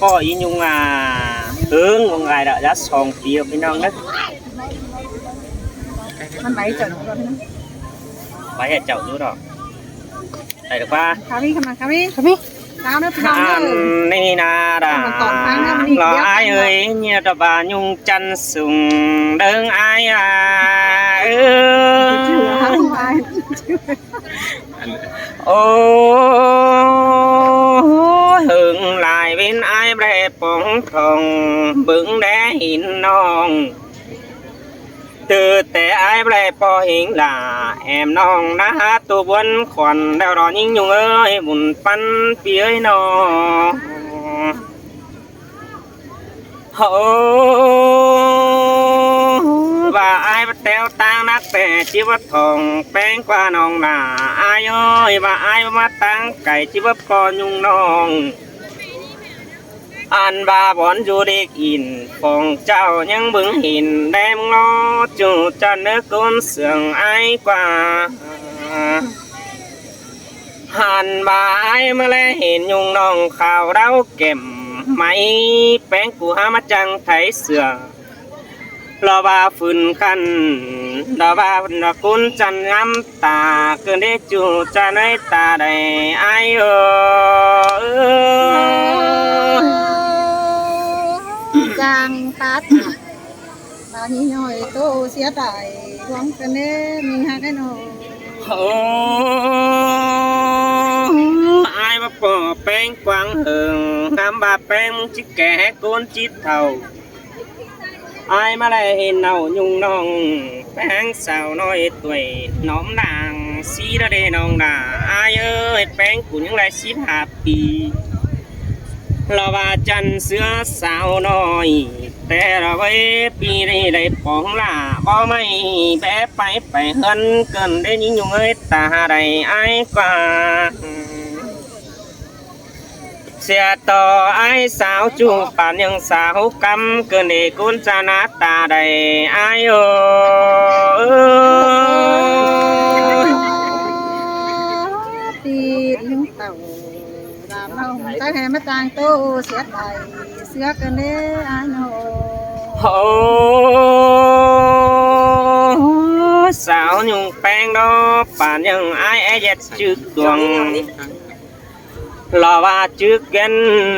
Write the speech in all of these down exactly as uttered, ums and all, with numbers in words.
Có ꞌnhung à, ꞌhướng ꞌmướng lai đó, dắt song pi ꞌpi ꞌnọng ꞌnớ. ꞌMắn báy chảu ꞌnhung ꞌnớ. Báy hảư chảu ꞌnhung đó. Đảy được ꞌva. Khả ꞌmí, khả ꞌmí, khả ꞌmí. Khả ꞌmí. Sao ꞌnớ ꞌpi ꞌnọng ꞌnớ. Ăn ꞌnị ꞌna đa. Ăn tỏn pháng ꞌnớ, ꞌmắn đi. Lo ꞌiếc ꞌnớ. Ai ơi, ꞌnhua ta ba ꞌnhung chăn sung đơng ai à. Ơ. Ôi, ꞌhướng lai ꞌviến ai ꞌlẹ póng thong bớng đé hin ꞌnọng. Từ té ai ꞌlẹ pó hin lả, em ꞌnọng ꞌna há tô buôn khuôn, đeo đó ꞌnhính ꞌnhung ơi, bun ꞌpắn ꞌpi ơi ꞌnọng. Hô, ꞌva ai báu ꞌteo ꞌtáng nắc ꞌtẹ ꞌchí báu thong ꞌpéng ꞌquá ꞌnọng nả. Ai ơi, ꞌva ai báu ꞌmá ꞌtáng cay ꞌchí báu pó ꞌnhung ꞌnọng. Ăn ꞌva bón du lịch in phóng chảu ꞌnhắng bớng hin đêm ꞌnọ ꞌchu ꞌchăn ꞌnớ ꞌcốn sương ai ꞌquá. Ăn ꞌva ai ꞌmá ꞌlé hin ꞌnhung ꞌnọng khảu đáo kẻm máy ꞌpéng ꞌcú hák ꞌmá chăng thái sửa. Lo ꞌva phưn khăn, lo ꞌva phưn lo ꞌcốn chăn ngắm ta, ꞌcứn đé ꞌchu ꞌchăn ơi ta đảy ai ơ. Chang tát. Ba ꞌnị ꞌnọi tô sia tai, ꞌluống ꞌcứn đé ꞌmí hák ꞌnớ. Ơ, ai báu pó ꞌpéng quảng hưng, ngắm ba ꞌpéng ꞌchí kẻ ꞌcốn ꞌchí thảu. Ai ꞌmá ꞌlẹ hin ꞌnọng ꞌnhung ꞌnọng, ꞌpéng sáo ꞌnọi tuổi ꞌnọm đang sí đó đê ꞌnọng đa. Ai ơi, ꞌpéng ꞌcú ꞌnhắng lai síp hả pi. Lo ꞌva chăn sứa sáo ꞌnọi, té lo ꞌvới pi đảy đảy póng lả, báu ꞌmạy bé pay pay ꞌhướn ꞌcứn đé ꞌnhính ꞌnhung ơi ta đảy ai ꞌquá. Sia tó ai sáo ꞌchu pán ꞌnhắng sáo cắm ꞌcứn đé ꞌcốn chăn ꞌna ta đảy ai ơ. Pi ꞌnhính tảu. Dam ꞌnọng ta hé ꞌmá chang tô sia tai, sứa ꞌcứn đé ai ꞌnọ. Hô, sáo ꞌnhung ꞌpéng đó, pán ꞌnhắng ai é ꞌdệt chức tuồng. Lo ꞌva chức ghen,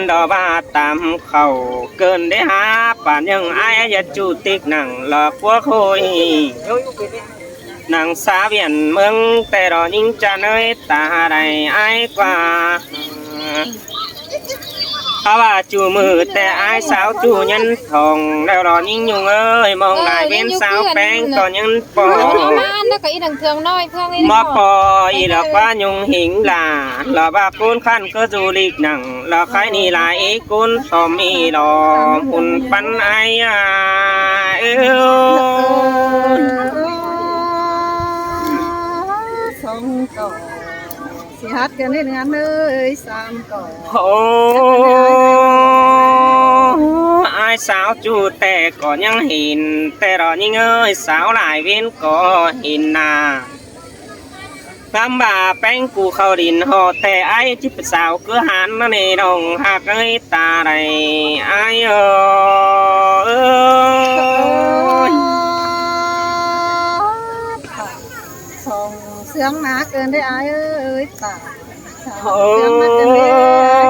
lo ꞌva tam khảu ꞌcứn đé hả, pán ꞌnhắng ai é ꞌdệt chủ tịch nẳng lo quốc hội. Nẳng xã viên ꞌmướng té lo ꞌnhính ꞌchăn ơi ta đảy ai ꞌquá. Hả ꞌva ꞌchu ꞌmự té ai sáo ꞌchu nhắn thong, đeo lo ꞌnhính ꞌnhung ơi, ꞌmóng lai ꞌviến sáo ꞌpéng ꞌcọ nhắn pó. Ꞌmá pó ꞌi lo ꞌquá ꞌnhung hính lả, lo ꞌva ꞌcốn khăn ꞌcọ du lịch nẳng, lo khái ꞌnị lai ꞌcốn tóm ꞌmí lo, bun ꞌpắn ai à. Ơ. Song cỏ. Sia hák ꞌcứn đé ꞌnưng ăn ơi, sam cỏ. Hô, ai sáo ꞌchu té ꞌcọ ꞌnhắng hin, té lo ꞌnhính ơi, sáo lai ꞌviến ꞌcọ hin nả. Ngắm ba ꞌpéng ꞌcú khảu đin ꞌhọ té ai ꞌchí pay sáo cứ hán ꞌnớ ꞌnị ꞌnọng hák ơi ta đảy ai ơ. Song sương ꞌmá ꞌcứn đé ai ơi ta. Song sương ꞌmá ꞌcứn đé ai.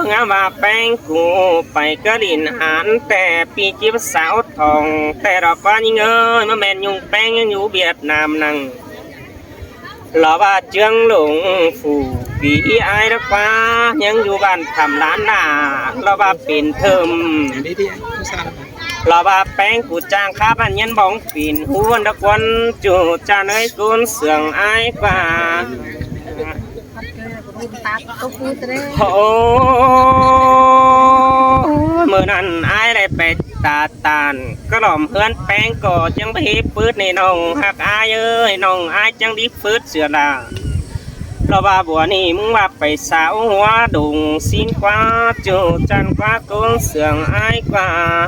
Ngắm ba ꞌpéng ꞌcú pay cứ đin hán té pi ꞌchí pay sáo thong té lo ꞌquá ꞌnhính ơi, ꞌmá ꞌmen ꞌnhung ꞌpéng ꞌnhắng dú Việt Nam nẳng. Lo ꞌva ꞌchương lông phủ pi ai lo ꞌquá ꞌnhắng dú bản thẳm lán nả, lo ꞌva pên thơm. Lo ꞌva ꞌpéng ꞌcú chang khắp ăn nhắn bóng pên hú ăn đa ꞌquán ꞌchu ꞌchăn ơi ꞌcốn sương ai ꞌquá. Hô, ꞌmự ꞌnặn ai đảy pay ta tản ꞌcọ lỏm ꞌhướn ꞌpéng ꞌcọ chắng báu hế pứt ꞌnị ꞌnọng hák ai ơi, ꞌnọng ai chắng đi pứt sửa lả. Lo ꞌva bua ꞌnị ꞌmứng ꞌva pay sáo hua đông ꞌsín ꞌquá ꞌchu ꞌchăn ꞌquá ꞌcốn sương ai ꞌquá.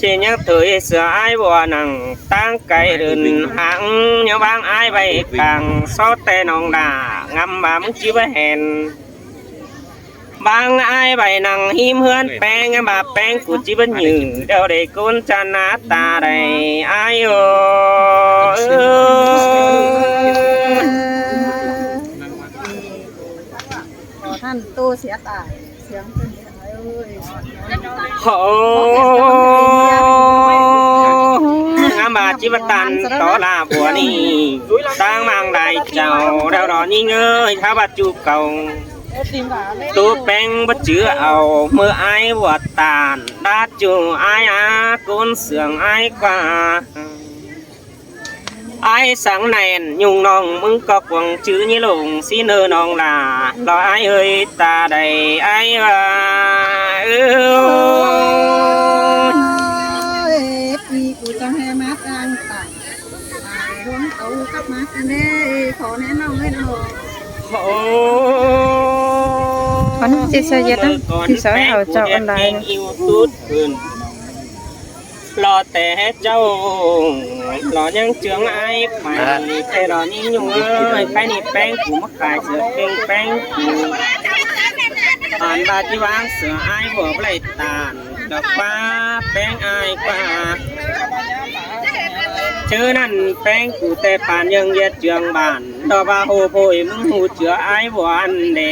ꞌChí ꞌnhắng thôi sửa ai bua nẳng ꞌtáng cay đưn háng ꞌnhắng ꞌváng ai ꞌvạy cang só té ꞌnọng đa ngắm ba ꞌmứng ꞌchí báu hên. Bang ai ꞌvạy nẳng ꞌhím ꞌhướn ꞌpéng, ꞌva ꞌpéng ꞌcọ ꞌchí báu nhự, ꞌlẹo đảy ꞌcốn ꞌchạ ꞌná ta đảy ai ơ. Khổ thân tu siết ai, siêng thân ai ơi. Khổ. Ngắm ꞌva ꞌchí báu ꞌtan tó ꞌla bua ꞌnị. ꞌTáng ꞌmáng lai chảu, ꞌlẹo đó ꞌnhính ơi, tháo ꞌva ꞌchu cảu. Tu ꞌpéng báu chứ au, ꞌmự ai bua ꞌtan, đa ꞌchu ai a, ꞌcốn sương ai ꞌquá. Ai săng ꞌnẹn, ꞌnhung ꞌnọng ꞌmứng ꞌcọ cuông chứ ꞌnhí lông ꞌsịn ꞌnớ ꞌnọng lả, lo ai ơi ta đảy ai ꞌva. Ơi, pi cu chắng ꞌhế ꞌmá ꞌtáng ta. Ai, ꞌluống tảu khắp ꞌmá ꞌnê, khổ ꞌnê ꞌnọng ơi ꞌnọng. Khổ. Khổ ꞌnê ꞌchí ꞌsớ ꞌdệt ꞌnớ, ꞌchí ꞌsớ au chảu ăn lai ꞌnớ. Lo té ꞌchạu, lo ꞌnhắng ꞌchương ai pay, té lo ꞌnhính ꞌnhung ơi, ꞌkhạy ꞌnị ꞌpéng cu ꞌmá khai sửa ꞌkêng ꞌpéng cu. Ăn ꞌva ꞌchí ꞌváng sửa ai bua báu đảy ꞌtan, ꞌlẹo ꞌquá ꞌpéng ai ꞌquá. Chứ ꞌnặn ꞌpéng cu té păn ꞌnhắng ꞌdệt ꞌchương bản, ꞌlẹo ꞌva ꞌhụ ꞌpôi ꞌmứng ꞌhụ ꞌchưa ai bua ăn đe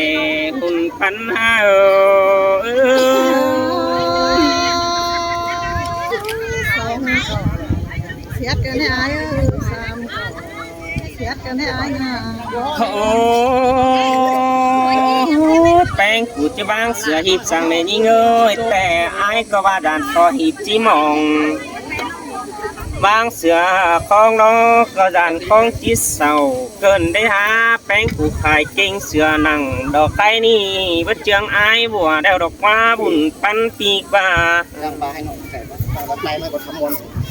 ꞌhụn păn ha ơ. Siết ꞌcọ ꞌnê ai ơ, sam ꞌcọ. Siết ꞌcọ ꞌnê ai ꞌnớ. Ơ, ꞌpéng cu ꞌchí ꞌváng sửa ꞌhịp săng ꞌnê ꞌnhính ơi, té ai ꞌcọ ꞌva dản ꞌtọ ꞌhịp ꞌchí mong. ꞌVáng sửa khong ꞌnọ ꞌcọ dản khong ꞌchí sau, ꞌcợn đảy hák ꞌpéng cu khai ꞌkêng sửa nẳng, đỏ ꞌkhạy ꞌnị báu ꞌchương ai bua, ꞌlẹo đỏ ꞌquá bun păn pi ꞌquá.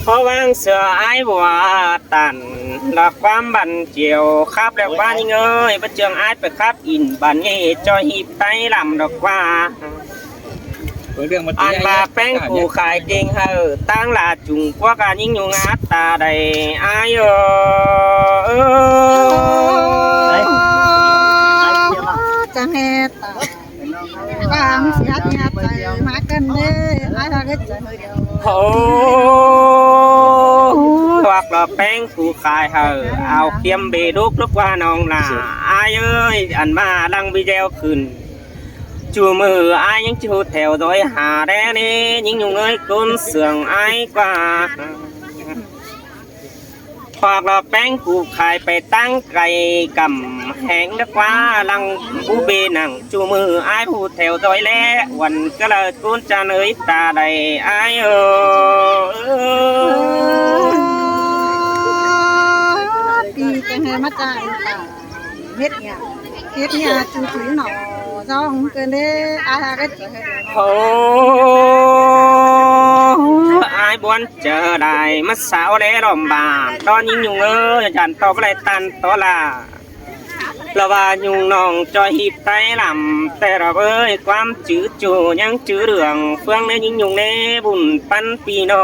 Khong ꞌváng sửa ai bua ꞌtan, đỏ ꞌquám bản chiêu khắp ꞌlẹo ꞌquá ꞌnhính ơi, báu ꞌchương ai pay khắp in bản ꞌnê ꞌchọ ꞌhịp ꞌtay lăm đỏ ꞌquá. Ăn ꞌva ꞌpéng cu khai ꞌkêng hảư, ꞌtáng ꞌla Trung Quốc a ꞌnhính ꞌnhung át ta đảy ai ơ. Chắng ꞌhế ta. Bang siết ꞌnhá pay ꞌmá ꞌcợn ꞌnê, ai ꞌva ꞌcợn. Khổ. Hoặc lo ꞌpéng cu khai hảư, au khiêm bê đúc đúc ꞌva ꞌnọng lả. Ai ơi, ăn ꞌva lăng video khửn. ꞌChu ꞌmự ai ꞌnhắng ꞌchu theo dõi hả đé ꞌnê, ꞌnhính ꞌnhung ơi, ꞌcốn sương ai ꞌquá. Hoặc lo ꞌpéng cu khai pay ꞌtáng cay căm hẻng đá ꞌquá lăng bú bê nẳng, ꞌchu ꞌmự ai ꞌhụ theo dõi ꞌlé, uôn cá ꞌlơ ꞌcốn ꞌchăn ơi ta đảy ai ơ. Pi chắng ꞌhế ꞌmá chắng ta. Mết ꞌnhá, mết ꞌnhá ꞌchu ꞌchu ꞌnọ, dong ꞌcợn ꞌnê, ai ꞌva ꞌcợn. Khổ. Ai buôn ꞌchớ lai ꞌmá sau đé lom bản, ꞌtọ ꞌnhính ꞌnhung ơi, dản ꞌtọ báu đảy ꞌtan ꞌtọ lả. ꞌLẹo ꞌva ꞌnhung ꞌnọng ꞌchọ ꞌhịp ꞌtay lăm, té ꞌlẹo ơi, ꞌquám chứ ꞌchu ꞌnhắng chứ đường, ꞌphướng ꞌnê ꞌnhính ꞌnhung ꞌnê bun păn pi ꞌnọ.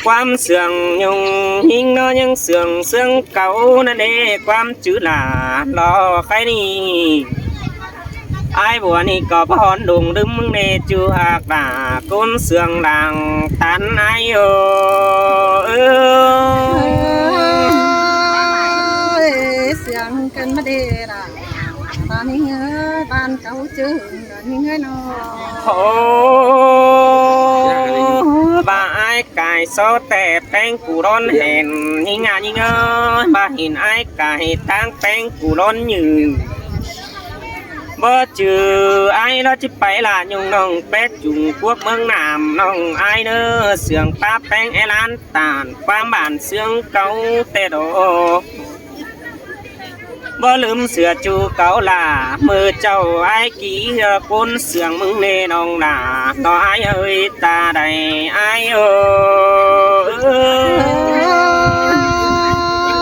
ꞌQuám sương ꞌnhung ꞌnhính ꞌnớ ꞌnhắng sương sương cáu ꞌnặn ꞌnê, ꞌquám chứ lả lo ꞌkhạy ꞌnị. Ai bua ꞌnị ꞌcọ báu hón đung đưm ꞌnê ꞌchu hák lả ꞌcốn sương lăng tăn ai ơ. Ơi, sương ꞌcợn ꞌmá đê lả. Bản ꞌnhính ơi, bản cáu chứ. Khổ. ꞌVa ai cai so té ꞌpéng cu đón hên ꞌnhính a ꞌnhính ơi, ꞌva hên ai cai ꞌtáng ꞌpéng cu đón nhự. Báu chứ ai lo ꞌchí pay lả ꞌnhung ꞌnọng pét Trung Quốc ꞌmướng Nam ꞌnọng ai ꞌnớ, sương pá ꞌpéng é ꞌlán tản ꞌquám bản sương cáu té đô. Báu lứm sửa ꞌchu cáu lả, ꞌmự ꞌchạu ai ký ꞌcốn sương ꞌmứng ꞌnê ꞌnọng lả, ꞌnọ ai ơi ta đảy ai ơ.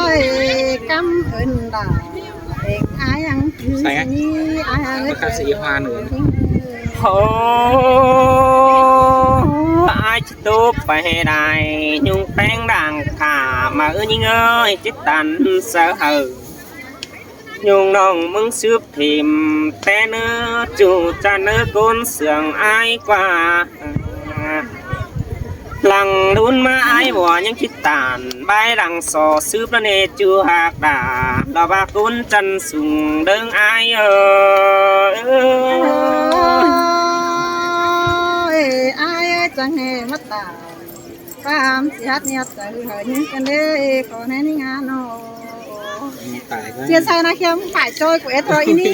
Ơi, cám ơn lả, ꞌlẹng ai ăn cứ sai ai ơi. Khổ, ai ꞌchí tốp pay đảy ꞌnhung ꞌpéng đang khả, ꞌmá ơ ꞌnhính ơi, ꞌchí ꞌtan sáư hảư. Nhung ꞌnọng ꞌmứng súp thỉm té ꞌnớ ꞌchu ꞌchăn ꞌnớ ꞌcốn sương ải ꞌquá. Lăng đun ꞌmá ải ꞌvạ ꞌnhắng ꞌchí tản, bái lăng so súp ꞌnớ ꞌnê ꞌchu ꞌhặc đa, lỏ ꞌva ꞌcốn ꞌchăn sung ꞌlớng ải ơi. Ôi, ải ơi, chắng ꞌhê ꞌmá tản. Pam siết ꞌnhọt chaư hảư ꞌnhính căn đế, ꞌcọ ꞌnị ꞌnhính ꞌnọ. Tải ꞌquá. Chia sẻ ꞌnạ khiêm phải ꞌchoi của ét thôi ꞌnị.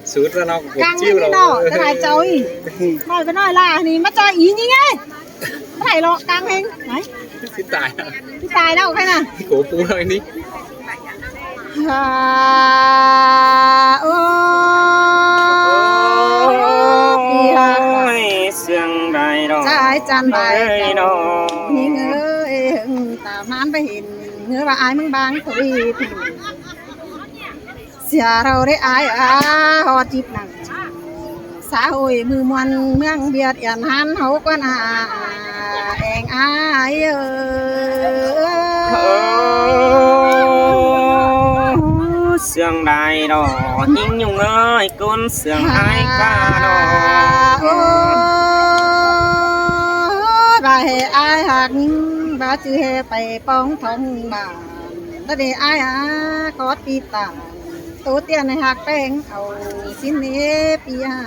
Sút ra ꞌnọ, căng ꞌnị ꞌnọ, ta phải ꞌchoi. ꞌNọi ꞌva ꞌnọi ꞌla ꞌnị ꞌmá ꞌchoi ꞌnị ꞌnhính ơi. Phải lỏ căng ꞌhêng. Đấy. Xít tải. Xít tải đâu, cái nào? Khổ pú ꞌnọi ꞌnị. À, ô, ôi, sương đài đó. Chả ai chăn bài ơi đó. Nhính ơi, hưng ta mán bá hên, ngứa bá ai mưng bang thôi. Sia rau đế ai, à, ho chip nắng. Xã hội ꞌmự muôn ꞌmướng ꞌviạk yăn hăn hảư ꞌquá ꞌnạ, eng ai ơi. Ô, sương đài đó, ꞌnhính Nhung ơi, ꞌcốn sương ải ꞌquá đó. Ô, bá ꞌhê ai ꞌhặc ꞌnhính, bá ꞌchư ꞌhê pay póng thong bản. Đa đê ai à, khót pi tả. Tổ tiên này ꞌhặc ꞌpéng au, xin ꞌnê pi à.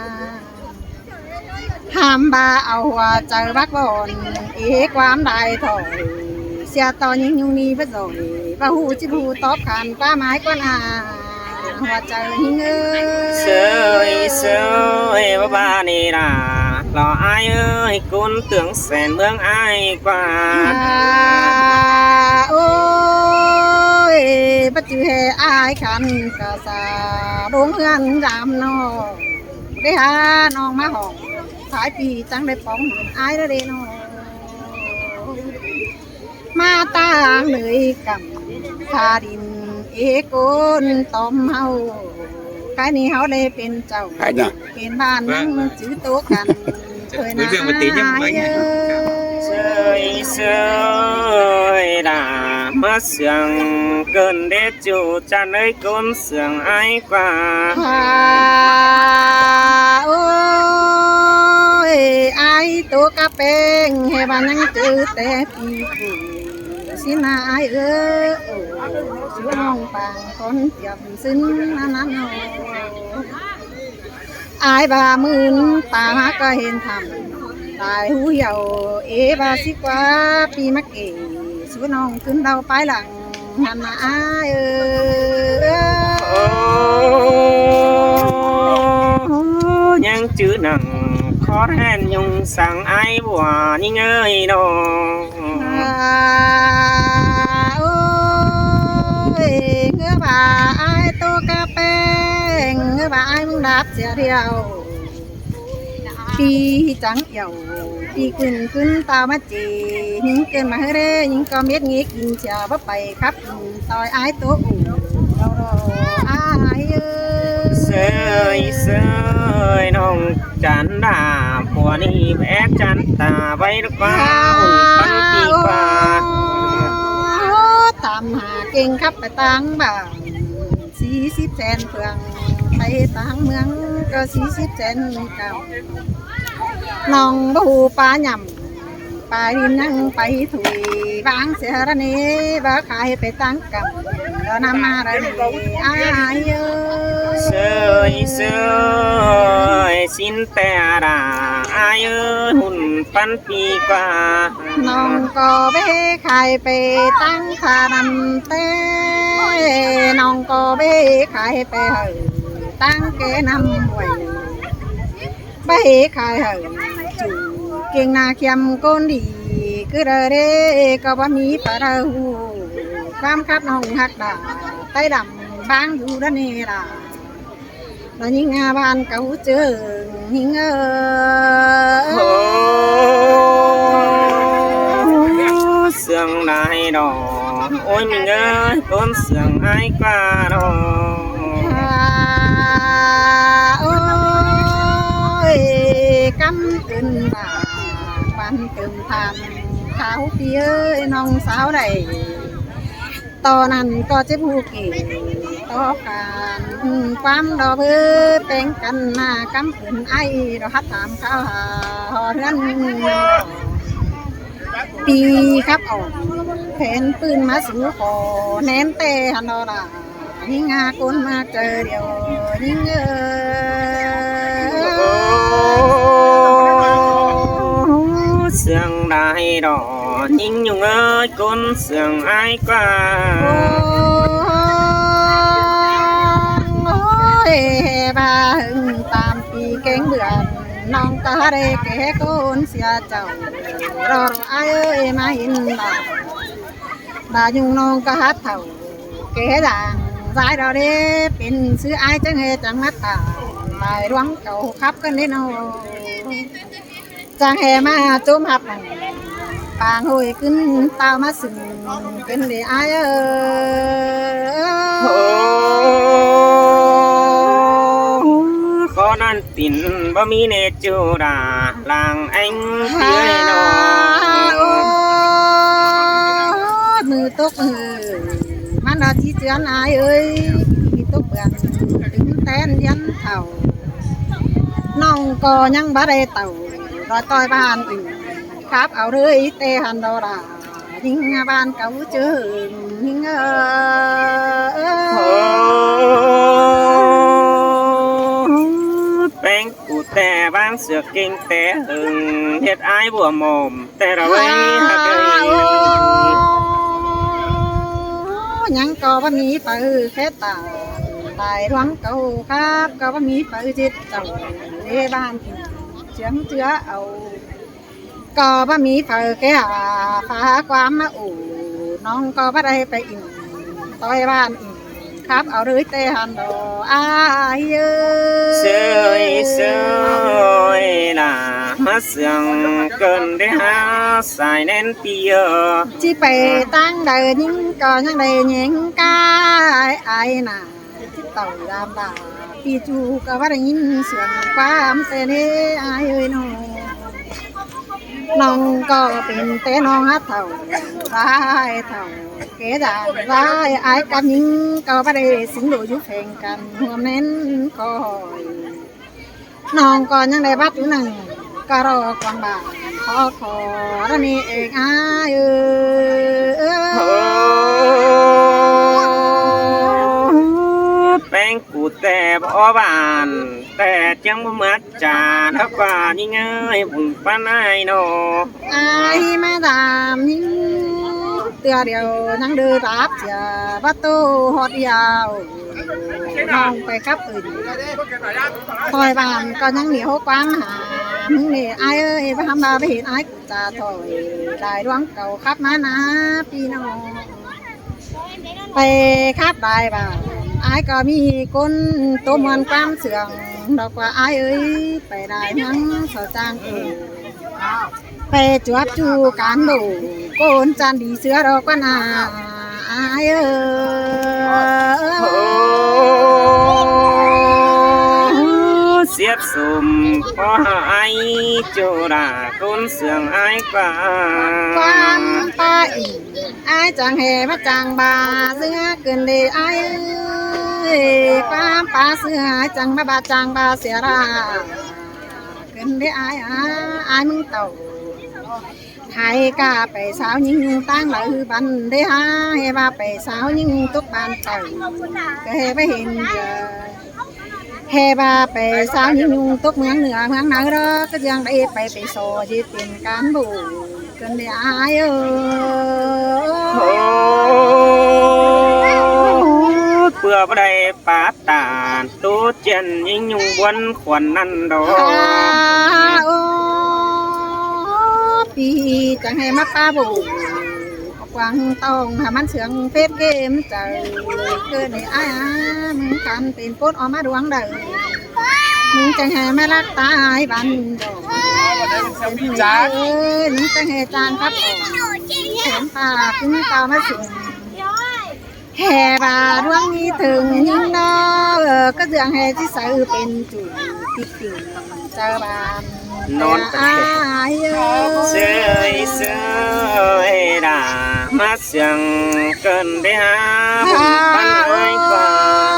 Hăm bá au hua chaư bác bòn, ê quán đài thỏi. Sia to ꞌnhính Nhung ꞌnị bá rồi, bá ꞌhụ chip ꞌhụ tóp khăn ꞌquá mái ꞌquá ꞌnạ. Hua chaư ꞌnhính ơi. Sơi, sơi, bá bá ꞌnị đa, lỏ ải ơi, ꞌcốn tương sen ꞌmướng ải ꞌquá. À, ôi, bá ꞌchư ꞌhê ải khăn ꞌcọ sa, đốm ꞌhướn dăm ꞌnọ. Đê hả ꞌnọng ꞌmá hỏng, thái pi chắng đê póng hên ải đa đê ꞌnọ. ꞌMá ta áng ꞌnới căm, pha đin ê ꞌcốn tóm ꞌháu. Cái ꞌnị ꞌháu đê pên chảu, pên bản ꞌnăng chứ tố căn. Thôi ꞌnạ ải ơi. Sơi, sơi đa, ꞌmá sương cơn đế ꞌchu ꞌchăn ơi ꞌcốn sương ải ꞌquá. À, ôi, ải tố cá ꞌpéng, ꞌhê bá ꞌnhắng chứ té pi phủ. Xin ꞌnạ ải ơi, ô, sú ꞌnọng pang con tiệm xin ꞌnạ ꞌnạ ꞌnọ. Ải bá ꞌmưn ta ꞌmá ꞌcọ hên thăm, tai ꞌhụ hiẻo, ê bá sí ꞌquá pi ꞌmá kể, sú ꞌnọng ꞌcứn đau pái lăng. Hăn ꞌnạ ải ơi. Ô, ꞌnhắng chứ nẳng khót hên Nhung săng ải bua ꞌnhính ơi đó. À, ôi, ngứa bá ải tô cá ꞌpéng, ngứa bá ải ꞌmứng đáp sia điêu. Pi chắng yảu, pi ꞌcứn ꞌcứn ta ꞌmá ꞌchí, ꞌnhính ꞌcứn ꞌmá ꞌhứ đế, ꞌnhính ꞌcọ mết ꞌnghế kin sia báu pay khắp, ꞌtoi ải tố ủ, đau đau, ải ơi. Sơi, sơi, ꞌnọng chăn đa, pua ꞌnị bá ép chăn ta, báu đa ꞌquá, ꞌhụn ꞌpắn pi ꞌquá. Ơ, tam hả kiêng khắp pay ꞌtáng bản. Sí síp sen phường, pay ꞌtáng ꞌmướng ꞌcọ sí síp sen căm. ꞌNọng báu ꞌhụ pá nhẳm, pá đin ꞌnhắng pay thủi, báng sia đa ꞌnị, bá khai pay ꞌtáng căm, lỏ ꞌnặm ꞌmá đa ꞌnị, ải ơi. Sơi, sơi, xin té đa, ải ơi, ꞌhụn ꞌpắn pi ꞌquá. ꞌNọng ꞌcọ báu khai pay ꞌtáng pha ꞌnặm té, ꞌnọng ꞌcọ báu khai pay hảư ꞌtáng ké ꞌnặm uối. Báu khai hảư ꞌchu kiêng ꞌna khiêm ꞌcốn đi, ꞌcứ đaư đế ꞌcọ báu ꞌmí pha đaư ꞌhụ, ꞌquám khắp ꞌnọng ꞌhặc đa, tai đăm báng dú đa ꞌnị đa. Nó ꞌnhính ꞌa bản cáu ꞌchương ꞌnhính ơi. Ô, sương đài đó, ôi ꞌmính ơi, ꞌcốn sương ải ꞌquá đó. À, ôi, cắm ứn đa, bản tơm tham, kháo pi ơi, ꞌnọng sáo đảy. To ꞌnặn ꞌcọ chếp ꞌhụ kể, tó cản, quám đó bớ peng căn mà cắm quyến ai đó hát thảm kháo hả, hò hươn. Pi khắp ỏng, phén pưn má sú khó, nén tê hẳn đó là, nhưng à, cốn mà trời điều, nhưng ơ. Sương đài đỏ, nhưng nhung ơi, cốn sương ai qua. Ôi, bà hưng tam pi kéng bươn, nong ta đây kế cốn xia chồng. Rồi ai ơi, mà hin bà. Bà nhung nong ca hát thảo. Kế giảng, giải đó đi, pin sư ai chẳng hề chẳng mắt ta. Bài đoán cầu khắp cơn đi nô. Chàng hè mà chôm hạp lòng. Pàng hồi cưng tao mà sừng cưng để ai ơ. Khó năn tin bá mi nê chu đà làng anh tía nô. Mưa tốc mưa. Mắn đó chí chướn ai ơi. Mưa tốc bươn. Tính tên dân thảo. Nong co nhăng bá đê tàu. Rồi tôi bàn tỉnh. Khắp áo rơi tê hẳn đó đà. Hính ban cáu chứ hứng hính ơ. Peng cu te vang sửa kinh te hứng hiết ai bùa mồm te ra vay hạt ơi. Nhắn có bá mi phải khét tả. Tài đoán câu khắp có bá mi phải giết chồng. Lê ban chiếm chứa ẩu. Có bá mi phải cái hả phá quán mà ủ. Nong có bá đây phải ỉn. Tôi ban ỉn. Khắp áo đới tê hàn đồ ai ơi. Sơi sơi là má sương cơn đế há sai nén tia. Chỉ phải tăng đời những có những đời những cái ai nà. Tàu đàm bà. Pi chu có bá đây nhìn sương quán tê nê ai ơi nô. Nong có pên té nong hát thảo, vai thảo, kế giảng vai ai cắp nhính có bá đây xính đồ dú phèng căn hôm nén có hỏi. Nong có nhăng đây bắt dú nằng, có rô quảng bà, khó khó ra nê eng ai ơ. Peng cu te bó bàn, te chiang bó mát chả, nó qua nhính ơi, bùng pán ai nô. Ai mà dám nhính, tựa điều nhăng đư ráp chả, bắt tô hót yào. Nong phải cắp ửng. Thôi bàn, có nhăng nỉ hô quán hả, mứng nỉ ai ơi, bá hăm ba bá hên ai Chả thổi đài đoán cầu khắp má ná pi nô. Phải khắp đài bà. Ai có mi cốn tố muôn quán sương. Đó qua ai ơi. Phải đài hăng sổ trang ơi. Phải chuột chu cán bộ. Cốn chăn đi sửa đó quan à. Ai ơi. Siết sùm có ai chu đà cốn sương ai qua. Quán pa ỉ, ai chàng hè bắt chàng bà, xưa cơn đi ai ơi. Quán pa xưa ai chàng bà, bà chàng bà xìa ra. Cơn đi ai à, ai mưng tàu. Hai ca pẻ sáo nhính nhung tang lở hư bắn đế ha, hè ba pẻ sáo nhính nhung túc bàn tàu. Cái hè ba hên giờ. Hè ba pẻ sáo nhính nhung túc mướng nửa mướng nắng đó, cái giang đây pẻ pẻ sổ dịp tiền cán bộ. Cơn đi ai ơ. Bữa ba đây pá tản tố chiên nhính nhung buôn khuôn năn đó. À, ô, pi chẳng hè mắc pa bổ. Quảng tông hà mắn sướng phép game trời. Cơn đi ai à, mưng cán tên cốt ó má đuống đời. Mưng chẳng hè má lắc ta ai bắn đổ. Mưng ơi, mưng chẳng hè trang khắp ổ. Hến ta cứng cao má sướng. Hè bà đuống nghi thường nhưng nó, ờ, có dường hè chứ sao bên chủ tịch tỉnh sao bà. Non ai ơi. Sơi sơi đã má sương cơn bé há bùng bắn ơi qua.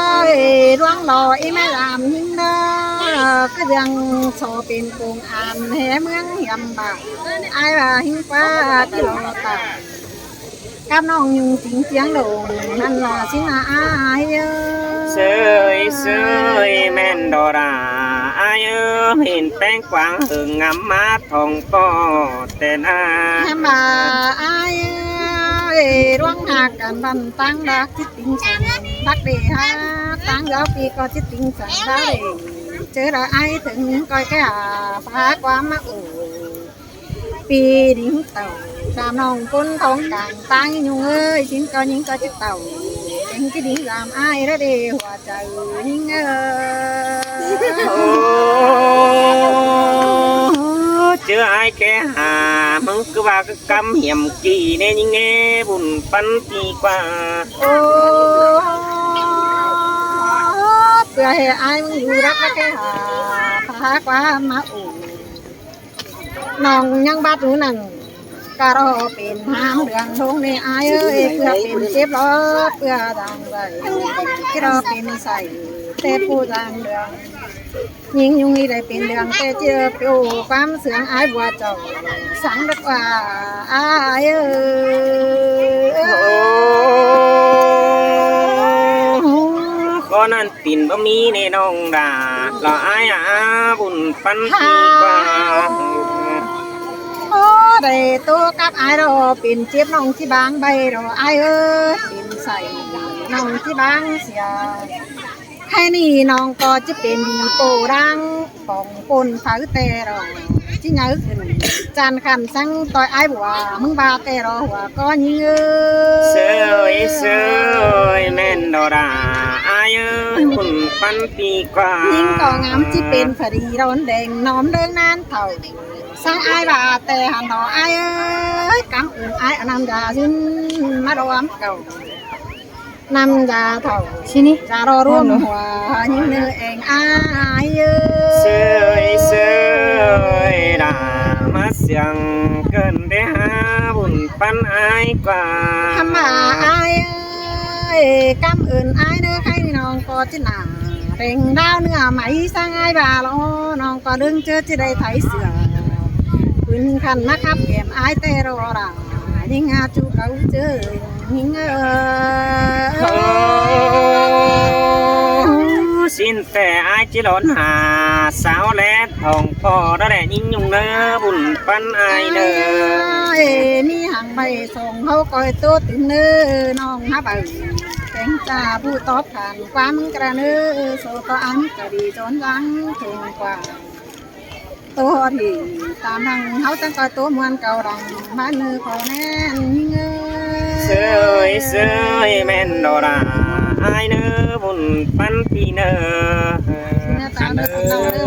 Ê, ꞌluống lo ꞌí ꞌmá ꞌlam ꞌhính ꞌnớ, ꞌcứ ꞌdương so pên công an hé ꞌmướng hiêm bả. Ai ꞌva ꞌhính ꞌquá ꞌchí lo tả. Cắp ꞌnọng ꞌnhung chính tiếng đổ ꞌnặn lo ꞌsịn ꞌnớ ai ơi. ꞌSới ꞌsới ꞌmen đỏ đà ai ơi, hên ꞌpéng quảng hưng ngắm mát thong ꞌpo ꞌtẹ ꞌna. Hiêm bả ai ơi, ꞌluống hạc căn băn ꞌtáng đắc ꞌchí tính săn, đắc đê hák ꞌtáng giáo pi ꞌcọ ꞌchí tính săn đắc đê. ꞌChớ đa ai thứng ꞌcoi ké hả, phá ꞌquám ꞌmá ủ. ꞌPi đính tảu, sam ꞌnọng ꞌcốn thong cang ꞌtáng ꞌnhung ơi, ꞌchí ꞌcọ ꞌnhính ꞌcọ ꞌchí tảu. Kéng ꞌchí đính ꞌlam ai đa đê hua chaư ꞌnhính ơi. Ơ, ꞌchớ ai ké hả, ꞌmứng ꞌcứ ꞌva ꞌcứ cắm hiểm kỉ ꞌnê ꞌnhính ꞌnê, bun ꞌpắn ꞌpi ꞌquá. Ơ, ꞌpưa ꞌhế ai ꞌmứng dú đắc đa ké hả, phá ꞌquám ꞌmá ủ. ꞌNọng ꞌnhắng bát ꞌnụ ꞌnặn, cá ꞌlo pên hám đường ꞌlống ꞌnê ai ơi, ꞌpưa pên chếp ꞌlo, ꞌpưa dang dạy, cá ꞌlo pên sảy, ꞌtẹ ꞌpưa dang đường. ꞌNhính ꞌnhung ꞌnị đảy pên đường, ꞌtẹ ꞌchí piu ꞌquám sương ai bua chảu, sáng đắc ꞌva ai ơi. Ơ, ꞌcọ ꞌnặn pên báu ꞌmí ꞌnê ꞌnọng đa, lo ai a, bun ꞌpắn ꞌpi ꞌquá. Ơ, đảy ꞌtố cắp ai ꞌlo pên chếp ꞌnọng ꞌchí bang ꞌvạy ꞌlo ai ơi, pên sảy ꞌnọng ꞌchí bang sia. Hé ꞌnị ꞌnọng ꞌcọ ꞌchí pên đi ꞌpộ đang, pong ꞌpôn pháư ꞌtẹ ꞌlo, ꞌchí nháư khửn chăn khăn săng ꞌtoi ai bua, ꞌmứng ꞌva ꞌtẹ ꞌlo hua ꞌcọ ꞌnhính ơi. ꞌSới ꞌsới ꞌmen đỏ đà ai ơi, bun ꞌpắn ꞌpi ꞌquá. ꞌNhính ꞌcọ ngắm ꞌchí pên pha đi đón đeng ꞌnọm đương ꞌnán thảu. Săng ai ꞌva ꞌtẹ hẳn ꞌlo ai ơi, cắm ơn ai a ꞌnặm dá dún ꞌmá đom cảu. ꞌNặm dá thảu ꞌchí ꞌnị dá ꞌlo ꞌluống hua ꞌnhính ꞌnớ eng ai ơi. ꞌSới ꞌsới đa ꞌmá siêng cơn đé há bun ꞌpắn ai ꞌquá. Hăm ꞌva ai ơi, cắm ơn ai ꞌnớ, khay ꞌnọng ꞌcọ ꞌchí nả đeng đao ꞌnưa mai săng ai ꞌva ꞌlo, ꞌnọng ꞌcọ đương ꞌchớ ꞌchí đảy thái sửa. Bun khăn ꞌmá khắp kẻm ai ꞌtẹ ꞌlo đa. ꞌNhính a ꞌchu cáu ꞌchớ ꞌnhính ơi. Ơ, ꞌsịn ꞌtẹ ai ꞌchí lón hả, sáo lé thong ꞌpo đa đe ꞌnhính ꞌnhung ꞌnớ, bun ꞌpắn ai ꞌnớ. Ê, ꞌmí hăng ꞌvạy song ꞌháu ꞌcoi ꞌtố tứm ꞌnớ, ꞌnọng hák ꞌvạy. Kéng ꞌchạ ꞌpưa tóp khăn ꞌquám ꞌcọ ꞌnớ, so ꞌtó ăn ꞌcọ đi chón dáng thùng quà. ꞌTố ꞌhọt ꞌlị, tam hăng ꞌháu chắng ꞌcoi ꞌtố ꞌmuôn cau đăng ꞌmá ꞌnớ ꞌcọ ꞌnén ꞌnhính ơi. ꞌSới ꞌsới ꞌmen đỏ đà ai ꞌnớ, bun ꞌpắn ꞌpi ꞌnớ. ꞌNớ tao ꞌnớ, tao ꞌnớ,